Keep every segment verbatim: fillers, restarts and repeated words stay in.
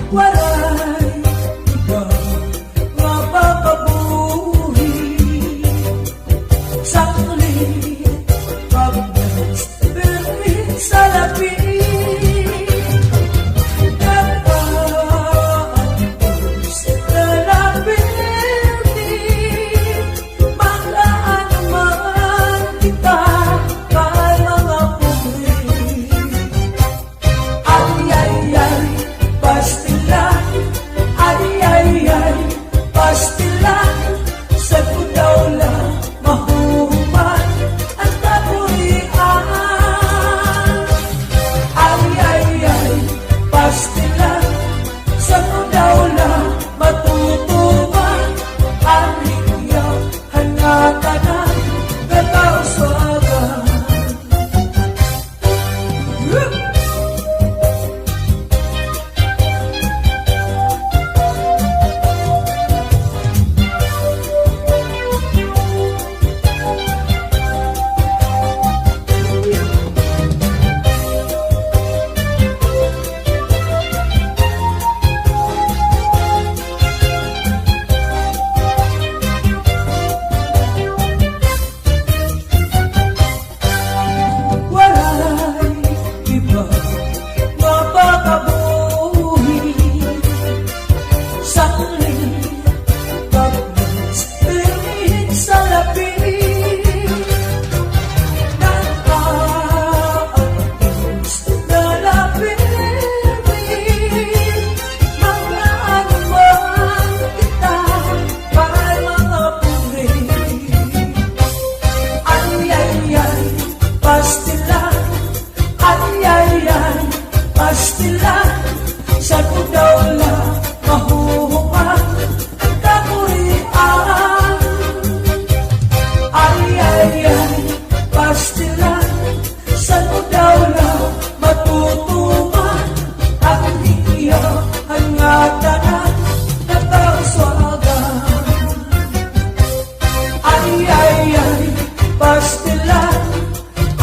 Waray iba nga makabuhi, sanglit pagnas pirmi sa labi. Nag-aantos na la pirmi, mag-aano man kita kay mga pobre. Ay, ay, ay, pastilan. Ay, ay, ay, pastilan. Sa kudaw la mahuhuman an kaburian. Ay, ay, ay, pastilan. Sa kudaw la matutuman an hiya han ngatanan nga kausagan. Waray iba nga makabuhi, sanglit pagnas pirmi sa labi. Nag-aantos na la pirmi, mag-aano man kita kay mga pobre. Ay, ay, ay, pastilan. Ay, ay, ay, pastilan. Sa kudaw la mahuhuman an kaburian. Ay, ay, ay, pastilan. Sa kudaw la matutuman an hiya han ngatanan nga kausagan. Ay, ay, ay, pastilan.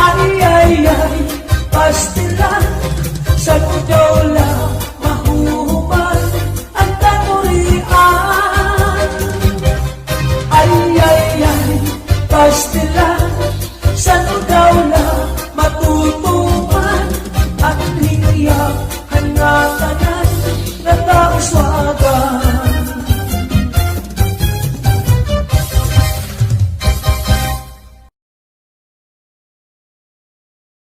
Ay, ay, ay, pastilan. Sa kudaw la mahuhuman an kaburian. Ay, ay, ay, pastilan.